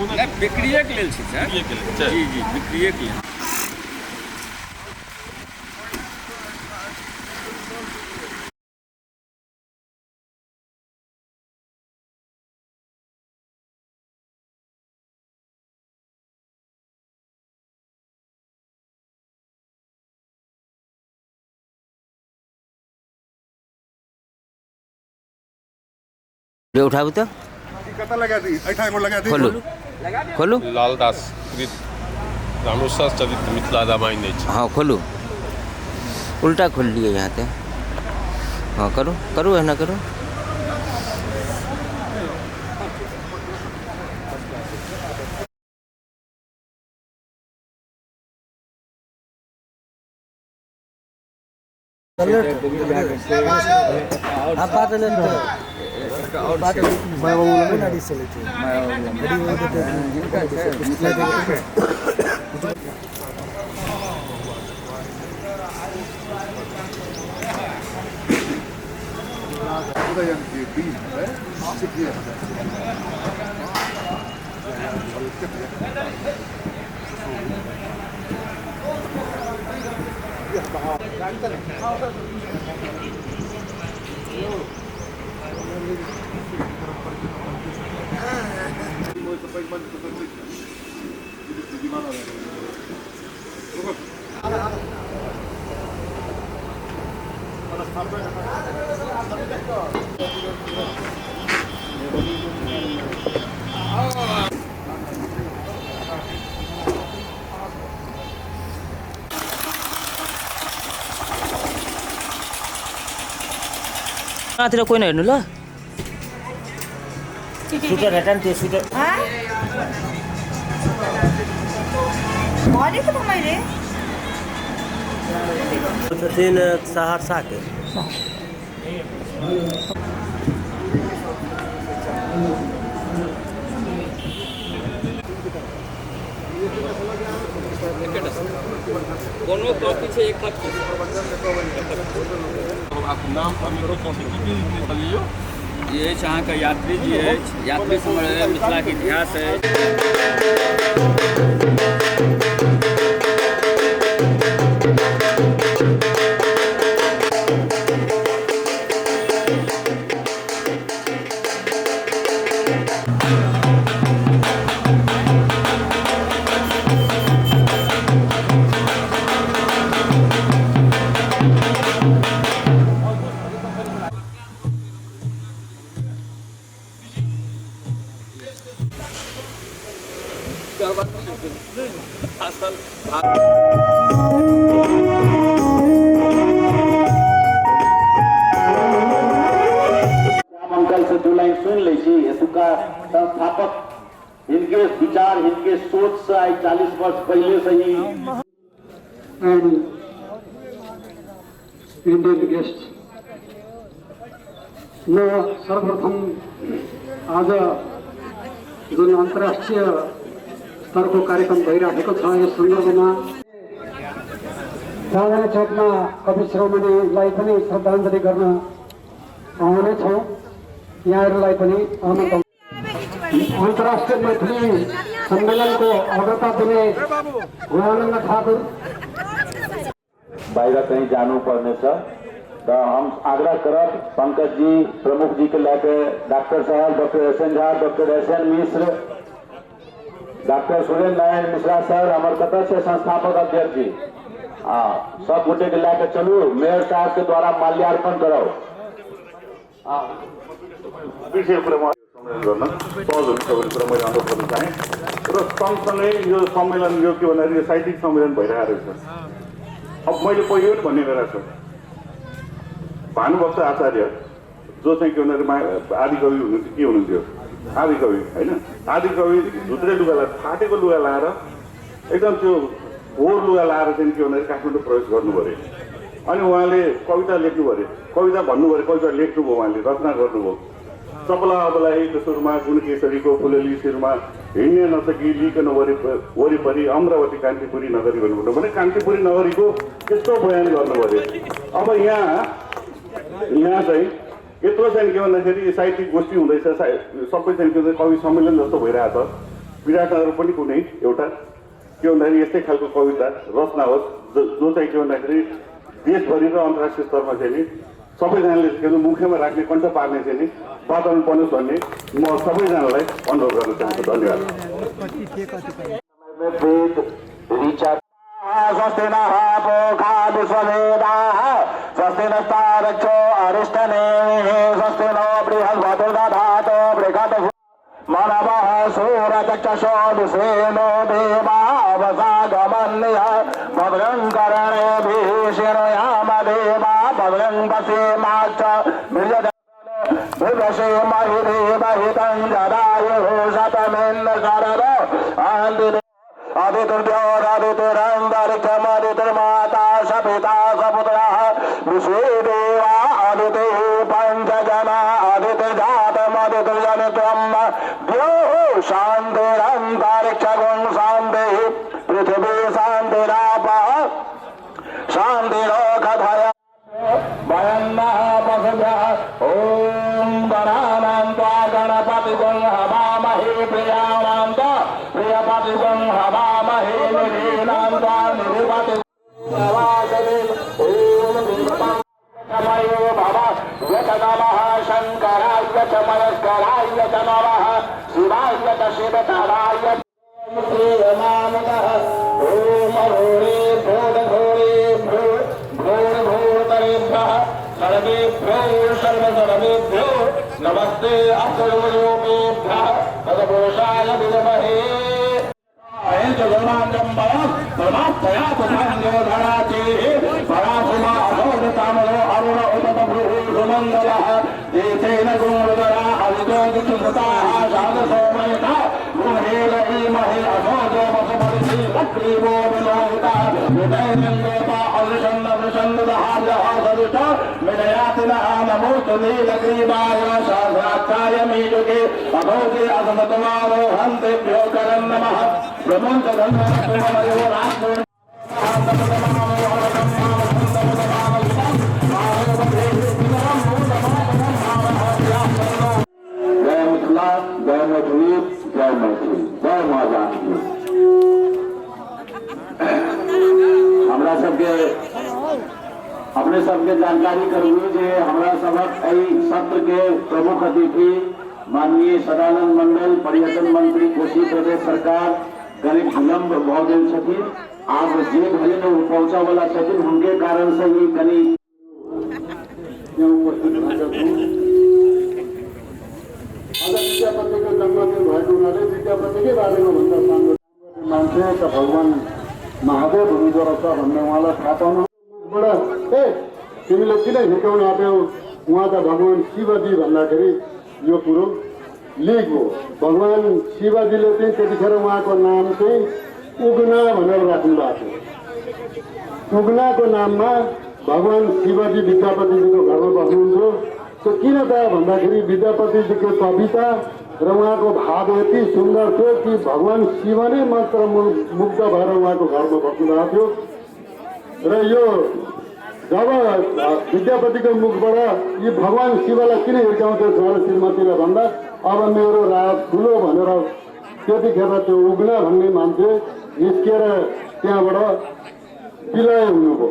नहि, बिक्रिएके लेल छै सर। जी जी, बिक्रिएके लेल। उठाबू तऽ। कतऽ लगा दी? एहिठाम एगो लगा दी। खोलू खोलू। लालदास कृत रामेश्वर चरित्र मिथिला रामायण अछि। हाँ खोलू, उल्टा खोल लिए यहाँ ते। हाँ करू करू, एना करू। कहाँतिर कोही नहेर्नु ल। सुटर हेट नि त्यो सुटर भनेको त मैले। छथिन सहरसाके। कोनो कॉपी छै एक। ई अछि अहाँके यात्री जी अछि, यात्री संग्रहालय मिथिलाके इतिहास अछि। अंकल से दू लाइन सुनि लै छी। एतुका संस्थापक हिनके विचार, हिनके सोच से आइ 40 वर्ष पहले से ही and Indian guests. म सर्वप्रथम आज जुन अन्तर्राष्ट्रिय स्तरको कार्यक्रम भइराखेको छ, यस सन्दर्भमा चाँदनी चौकमा कवि शिरोमणिलाई पनि श्रद्धाञ्जली गर्न आउनेछौँ। यहाँहरूलाई पनि आमन्त्रण। अन्तर्राष्ट्रिय मैथिली सम्मेलनको अग्रता दिने गुणानन्द ठाकुर। बाहिर कहीँ जानु पर्नेछ त हम आग्रह करब पंकज जी प्रमुख जी के लए के डॉक्टर साहब, doctor S N Jha, doctor S N Mishra, doctor Surendra Narayan Mishra sir, हमर कतऽ छै संस्थापक अध्यक्ष जी, आ सब गोटे के लए के चलू, मेयर साहब के द्वारा माल्यार्पण कराउ। विषय कुरामा सम्मेलन गर्न सहज हुन्छ भन्ने कुरा मैले अनुरोध गर्न चाहेँ। र सँगसँगै यो सम्मेलन यो के भन्दाखेरि यो साहित्यिक सम्मेलन भइरहेको रहेछ। अब मैले पहिले पनि भन्ने गरेको छु, भानुभक्त आचार्य जो चाहिँ के भन्दाखेरि आदिकवि हुनुहुन्थ्यो, के हुनुहुन्थ्यो आदिकवि होइन, आदिकवि धुत्रे लुगा लाएर, फाटेको लुगा लाएर, एकदम त्यो फोहोर लुगा लाएर चाहिँ के भन्दाखेरि काठमाडौँ प्रवेश गर्नु पऱ्यो। अनि उहाँले कविता लेख्नु भयो, कविता भन्नुभयो, कविता लेख्नुभयो, उहाँले रचना गर्नुभयो। चपला अबलाईको सुरमा गुणकेशरीको फुलेली शिरमा हिँड्न नसकी लिकन वरिपरि अमरावती कान्तिपुरी नगरी भन्नुभयो भने कान्तिपुरी नगरीको यस्तो बयान गर्नुभयो। अब यहाँ यहाँ चाहिँ यत्रो चाहिँ के भन्दाखेरि साहित्यिक गोष्ठी हुँदैछ, सबै चाहिँ के भन्छ कवि सम्मेलन जस्तो भइरहेछ। विराटनगर पनि कुनै एउटा के भन्दाखेरि यस्तै खालको कविता रचना होस् जो चाहिँ के भन्दाखेरि देशभरि र अन्तर्राष्ट्रिय स्तरमा चाहिँ नि सबैजनाले के भन्छ मुखमा राख्ने, कण्ठ पार्ने चाहिँ नि वातावरण बनोस् भन्ने म सबैजनालाई अनुरोध गर्न चाहन्छु। धन्यवाद। स्वस्ति नः पूषा विश्ववेदाः स्वस्ति नस्तार्क्ष्यो अरिष्टनेमिः स्वस्ति नो बृहस्पतिर्दधातु बृहत् मनवः सूरचक्षसो विश्वेनो देवावसागमन्यः भद्रं कर्णेभिः शृणुयाम देवा भद्रं पश्येमाक्ष विवशेमहि देवहितं जदायुः शतमिन्द्र शरदो आदितिर्द्योरादितिरन्तरिक्षमदितिर्माता सपिता सपुत्रः विश्वे देवा अदितिः पञ्चजना अदितिर्जातमदितिर्जनित्वं द्योः शान्तिरन्तरिक्षगुं शान्तिः पृथिवी शान्तिरापः शान्तिरोषधयः वयन्नः पशुभ्यः। ॐ गणानां त्वा गणपतिगुं हवामहे प्रियाणां त्वा प्रियपतिगुं हवामहे निधीनां त्वा निधिपतिगुं हवासते। ॐ देवतामयो भव यच नमः शङ्कराय च मयस्कराय च नमः शिवाय च शिवतराय प्रियमानदः। ॐ अघोरे भोरघोरेभ्यो घोरघोरतरेभ्यः सर्वेभ्यो सर्वसर्वेभ्यो नमस्ते अस्तुरूपेभ्यः तत्पुरुषाय विद्महे। जय मिथिला, जय मैथिली, जय मैथिली, जय माँ जानकी। हमरा सबके अपने सबके जानकारी करू जे हमरा सबक एहि सत्र के प्रमुख अतिथि माननीय सदानंद मंडल, पर्यटन मंत्री, कोशी प्रदेश सरकार, करीब विलम्ब भऽ गेल छथिन। आब जे भरि ओ पहुँचऽ वाला छथिन, हुनके कारण से ही कनि यहाँ उपस्थित भएका छौँ। आज विद्यापतिको जन्मदिन भएको हुनाले विद्यापतिकै बारेमा भन्दा सानो मान्छे त भगवान् महादेव हुनुहुँदो रहेछ भन्ने उहाँलाई थाहा पाउनु मुखबाट ए तिमीले किन हिर्काउन आँट्यौ, उहाँ त भगवान् शिवजी भन्दाखेरि यो कुरो लिक हो। भगवान् शिवजीले चाहिँ त्यतिखेर उहाँको नाम चाहिँ उगना भनेर राख्नु भएको थियो। उगनाको नाममा भगवान् शिवजी विद्यापतिजीको घरमा बस्नुहुन्थ्यो। त्यो किन त भन्दाखेरि विद्यापतिजीको कविता र उहाँको भाव यति सुन्दर थियो कि भगवान् शिव नै मात्र मुग्ध भएर उहाँको घरमा बस्नुभएको थियो। र यो जब विद्यापतिको मुखबाट यी भगवान् शिवलाई किन हिर्काउँथ्यो छोरा श्रीमतीलाई भन्दा अब मेरो राज ठुलो भनेर त्यतिखेर त्यो उग्ना भन्ने मान्छे निस्किएर त्यहाँबाट विलय हुनुभयो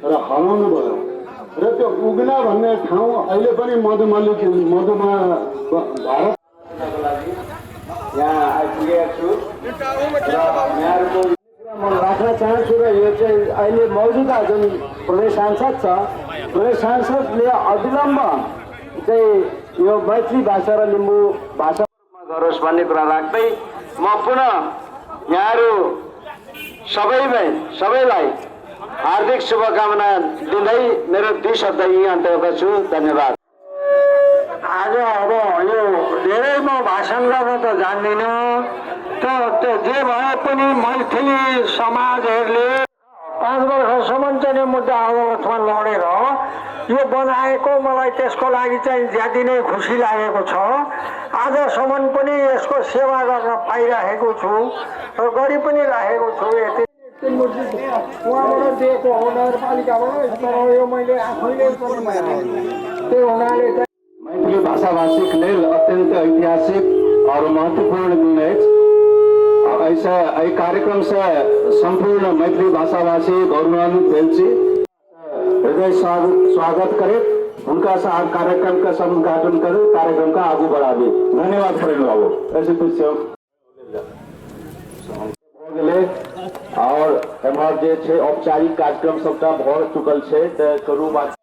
र हराउनु भयो। र त्यो उग्ना भन्ने ठाउँ अहिले पनि मधुमल्लिक मधुमा भारत यहाँ आइपुगेको छु र यहाँहरूको म राख्न चाहन्छु। र यो चाहिँ अहिले मौजुदा जुन प्रदेश सांसद छ, प्रदेश सांसदले अविलम्ब चाहिँ यो मैथिली भाषा र लिम्बू भाषा गरोस् भन्ने कुरा राख्दै म पुनः यहाँहरू सबैमै सबैलाई हार्दिक शुभकामना दिँदै मेरो दुई शब्द यहीँ अन्त्य गर्छु। धन्यवाद। आज अब यो धेरै म भाषण गर्न त जान्दिनँ, त त्यो जे भए पनि मैथिली समाजहरूले 5 वर्षसम्म चाहिँ मुद्दा अदालतमा लडेर यो बनाएको मलाई त्यसको लागि चाहिँ ज्यादै नै खुसी लागेको छ। आजसम्म पनि यसको सेवा गर्न पाइरहेको छु र गरी पनि राखेको छु। यति उहाँबाट दिएको हो नगरपालिकाबाट, तर यो मैले आफैले त्यही हुनाले मैथिली भाषाभाषीक लेल अत्यंत ऐतिहासिक और महत्वपूर्ण दिन अछि। एहिसँ एहि कार्यक्रम से संपूर्ण मैथिली भाषाभाषी गौरवान्वित भेल छी। हृदय स्वागत करैत हुनका से कार्यक्रम का समुद्घाटन करैत कार्यक्रम का आगू बढ़ाबी। धन्यवाद प्रेम बाबू। ऐसे कुछ गेलै और एम्हर जे छै औपचारिक कार्यक्रम सबटा भऽ चुकल छै, तऽ करू बात।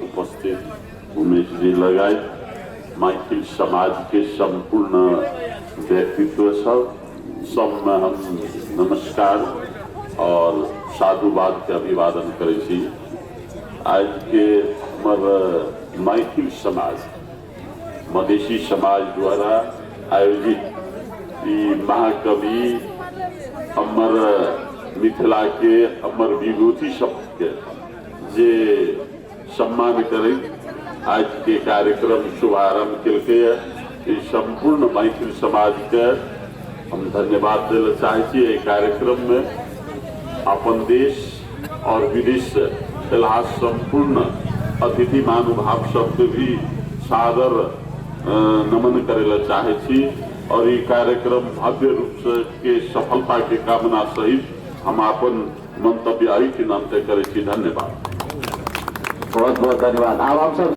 उपस्थित उमेश जी लगायत मैथिल समाज के संपूर्ण व्यक्तित्व सब सबमे हम नमस्कार और साधुवाद के अभिवादन करै छी। आज के हमर मैथिल समाज मधेशी समाज द्वारा आयोजित ई महाकवि अमर मिथिला के अमर विभूति सबके जे सम्मान करैत आज के कार्यक्रम शुभारंभ केलकै। संपूर्ण मैथिल समाज के हम धन्यवाद दै चाहै छी। एहि कार्यक्रम में अपन देश और विदेश से फिलहाल संपूर्ण अतिथि महानुभाव सबके भी सादर नमन करे ला चाहै छी और ये कार्यक्रम भव्य रूप से के सफलता के कामना सहित हम अपन मंतव्य एहि नाम तय करै छी। धन्यवाद, बहुत बहुत धन्यवाद। अब हम सब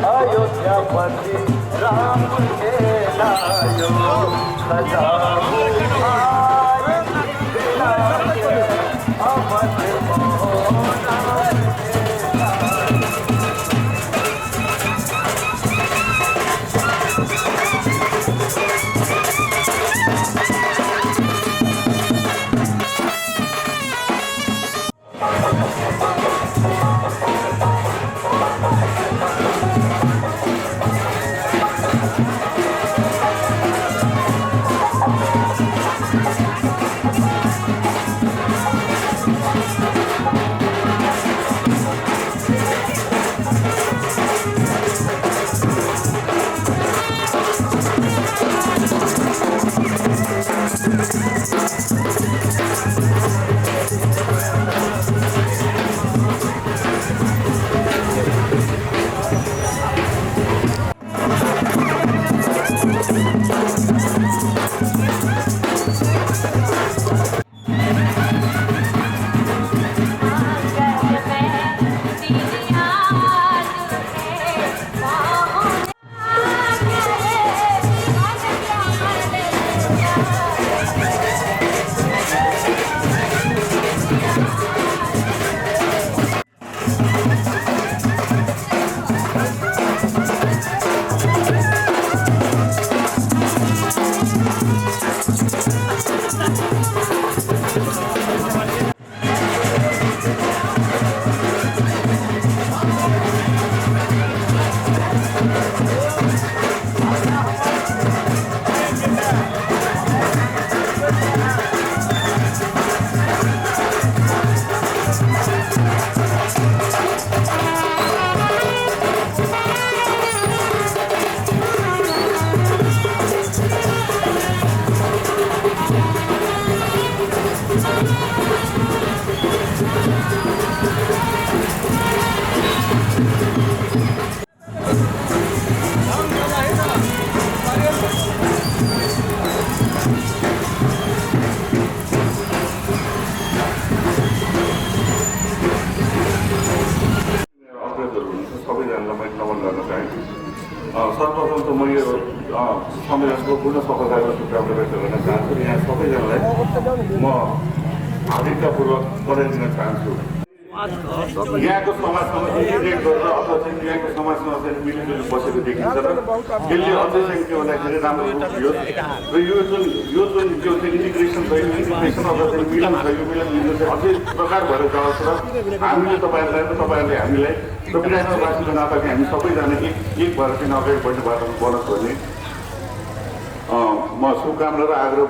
अयोध्यापति राम के लायो सजाओ। चाहन्छु। सर्वप्रथम त म यो सम्मेलनको पूर्ण सफलताको शुभकामना व्यक्त गर्न चाहन्छु र यहाँ सबैजनालाई म हार्दिकतापूर्वक बधाई दिन चाहन्छु। यहाँको समाजसँग इन्टिग्रेट गरेर अथवा चाहिँ यहाँको समाजसँग चाहिँ मिलिजुली बसेको देखिन्छ र यसले अझै चाहिँ के भन्दाखेरि राम्रो रूप लियोस् र यो जुन यो जुन यो चाहिँ इन्टिग्रेसन छ, यो इन्टिग्रेसन अथवा चाहिँ मिलन छ, यो मिलन बिन्दु चाहिँ अझै प्रकार भएर जाओस् र हामीले तपाईँहरूलाई र तपाईँहरूले हामीलाई र विराटनगरवासीको नाताले हामी सबैजना एक एक भएर चाहिँ अगाडि बढ्ने बाटोमा बनोस् भन्ने म शुभकामना र आग्रह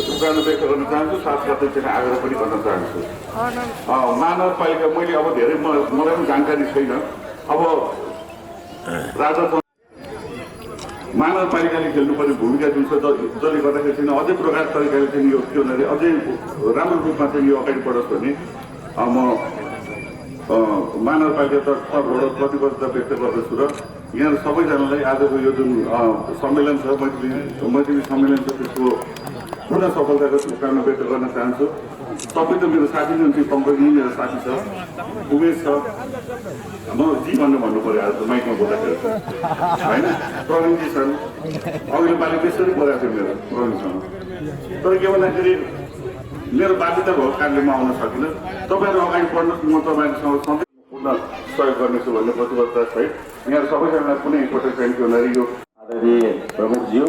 शुभकामना व्यक्त गर्न चाहन्छु। साथसाथै चाहिँ आग्रह पनि गर्न चाहन्छु। महानगरपालिका मैले अब धेरै मलाई पनि जानकारी छैन। अब राजा महानगरपालिकाले खेल्नुपर्ने भूमिका जुन छ, जसले गर्दाखेरि चाहिँ अझै प्रकार तरिकाले चाहिँ यो के भन्दाखेरि अझै राम्रो रूपमा चाहिँ यो अगाडि बढोस् भन्ने म महानगरपालिका तर्फबाट प्रतिबद्धता व्यक्त गर्दछु र यहाँ सबैजनालाई आजको यो जुन सम्मेलन छ, मैथिली मैथिली सम्मेलन छ, त्यसको पूर्ण सफलताको शुभकामना व्यक्त गर्न चाहन्छु। सबै त मेरो साथी नै हुन्थ्यो, पङ्कज नै मेरो साथी छ, उमेश छ, म जी भन्नु भन्नु पऱ्यो आज माइकमा बोल्दाखेरि होइन, प्रवीणजी छन्, अघिल्लो पालि त्यसरी बोलाएको थियो मेरो प्रवीणसँग। तर के भन्दाखेरि मेरो बाध्यता भएको कारणले म आउन सकिनँ। तपाईँहरू अगाडि बढ्नुहोस्, म तपाईँहरूसँग सधैँ पूर्ण सहयोग गर्नेछु भन्ने प्रतिबद्धता सहित यहाँ सबैजनालाई पुनः एकपल्ट चाहिँ के भन्दाखेरि यो आदरणीय प्रमुखज्यू,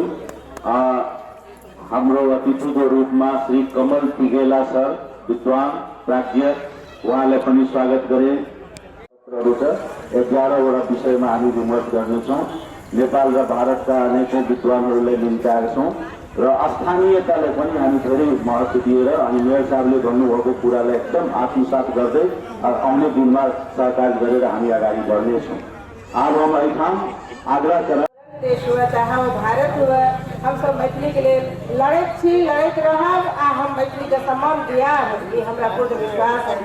हाम्रो अतिथिको रूपमा श्री कमल पिगेला सर, विद्वान प्राज्ञ, उहाँलाई पनि स्वागत गरे। छ 11वटा विषयमा हामी विमर्श गर्नेछौँ। नेपाल र भारतका अनेकौँ विद्वानहरूलाई निम्ताएका छौँ र स्थानीयतालाई पनि हामी धेरै महत्त्व दिएर अनि मेयर साहबले भन्नुभएको कुरालाई एकदम आत्मसात गर्दै आउने दिनमा सहकार्य गरेर हामी अगाडि बढ्नेछौँ। अब हम एहिठाम आग्रह करब। देश हुए चाहे वो भारत हुए, हम सब मैथिली के लिए लड़ैत छी, लड़ैत रहब आ हम मैथिली के सम्मान दियाब, ई हमरा पूर्ण विश्वास है।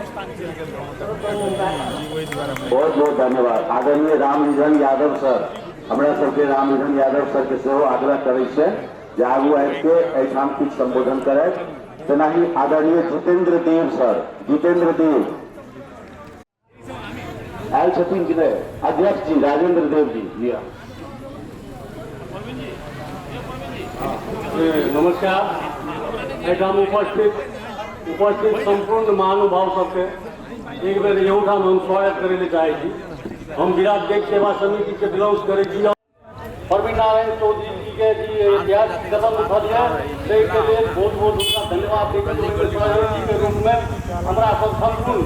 बहुत बहुत धन्यवाद। आदरणीय रामनिधन यादव सर, हमरा सबके रामनिधन यादव सर के सेहो आग्रह करै छै जे आगू आबिके एहिठाम किछु संबोधन करथि। तेनाही आदरणीय जितेंद्र देव सर, जितेंद्र देव आयल छथिन कि नहि? अध्यक्ष जी राजेंद्र देव जी लिअ। नमस्कार। एहिठाम उपस्थित उपस्थित सम्पूर्ण महानुभाव सबके एक बेर एहूठाम हम स्वागत करै लए चाहै छी। हम विराट देव सेवा समिति के बिलोंग करै छी। प्रवीण नारायण चौधरी जी के जी ऐतिहासिक कदम उठलिए ताहिके लेल बहुत बहुत हुनका धन्यवाद दै छी। सहयोगी के रूप में हमरा सब सम्पूर्ण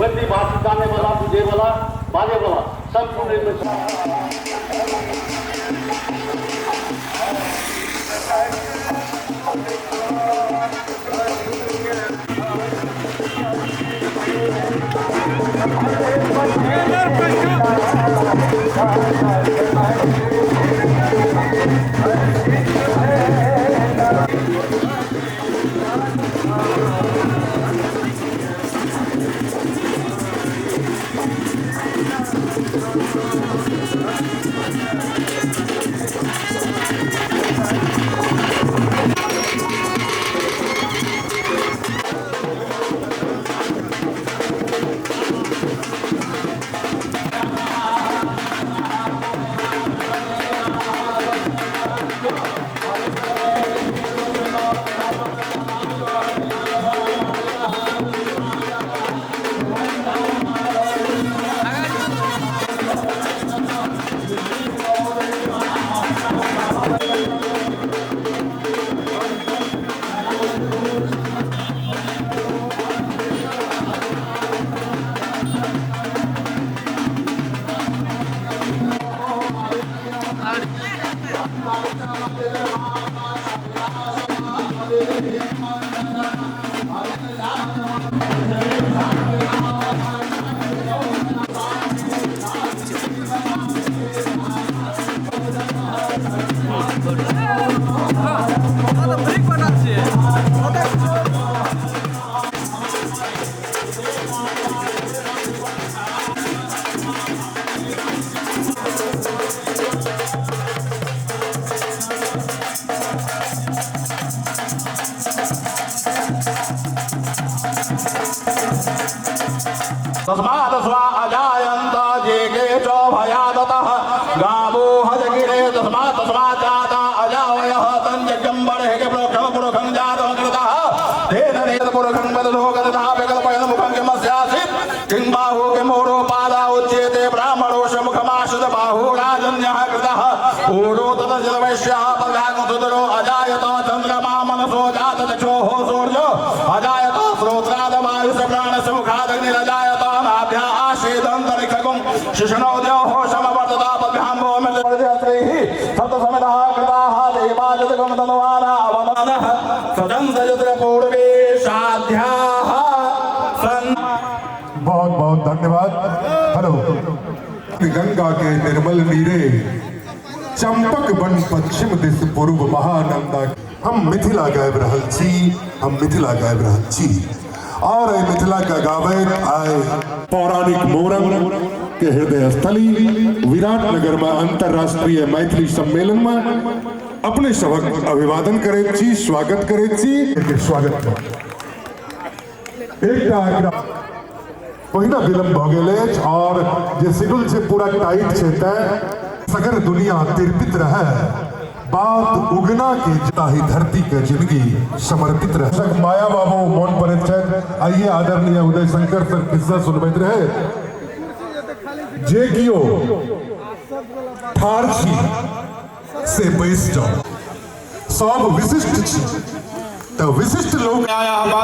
मैथिली भाषा जाने वाला, बुझे वाला, बाजे वाला सम्पूर्ण एहिमे तस्मात् स्वा अजायन्त जेके च भयादतः। गावो हजगिरे तस्मात् तस्मात् जाता अजावयः तञ्जज्ञं बर्हिः प्रोक्षं पुरुषं जातं कृतः तेन नेत पुरुषं वदतो गतः विकल्पयन् मुखं किमस्यासीत् किं बाहु किमोरो पादा उच्येते ब्राह्मणोऽस्य मुखमाश्रित बाहु राजन्यः कृतः ऊरो ततजलवैश्यः पदागुसुदरो अजायत चन्द्रमा मनसो जातचक्षोः सूर्यो अजायत श्रोत्रादवायुस्य प्राणस्य मुखादग्निरजायत नाभ्या आसीदन्तरिक्षगुं शिशुनो द्योः समवर्तता पद्भ्यां भूमिर्जयश्रीः सप्तसमितः कृताः देवाजतगुं तनुवाना अवनः सदन्तयत्र पूर्वे साध्याः सन्। बहुत बहुत धन्यवाद। हेलो। गंगा के निर्मल नीरे चंपक वन पश्चिम दिस पूर्व महानंदा। हम मिथिला गाबि रहल छी, हम मिथिला गाबि रहल छी और एहि मिथिला के गाबैत आइ पौराणिक मोरंग के हृदय स्थली विराटनगर में अंतर्राष्ट्रीय मैथिली सम्मेलन में अपने सबक अभिवादन करैत छी, स्वागत करैत छी। स्वागत एकटा ओहिना विलम्ब भऽ गेल अछि और जे शेड्यूल छै पूरा टाइट छै, तैं सगर दुनिया तिरपित रहे बात उगना के ताही धरती के जिंदगी समर्पित रहे। माया बाबू मोन पड़ैत छथि। आइए आदरणीय उदय शंकर सर खिस्सा सुनबैत रहे। जे कियो ठाढ़ छी से बैस जाओ, सब विशिष्ट छी तो विशिष्ट लोग एवं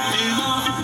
Save,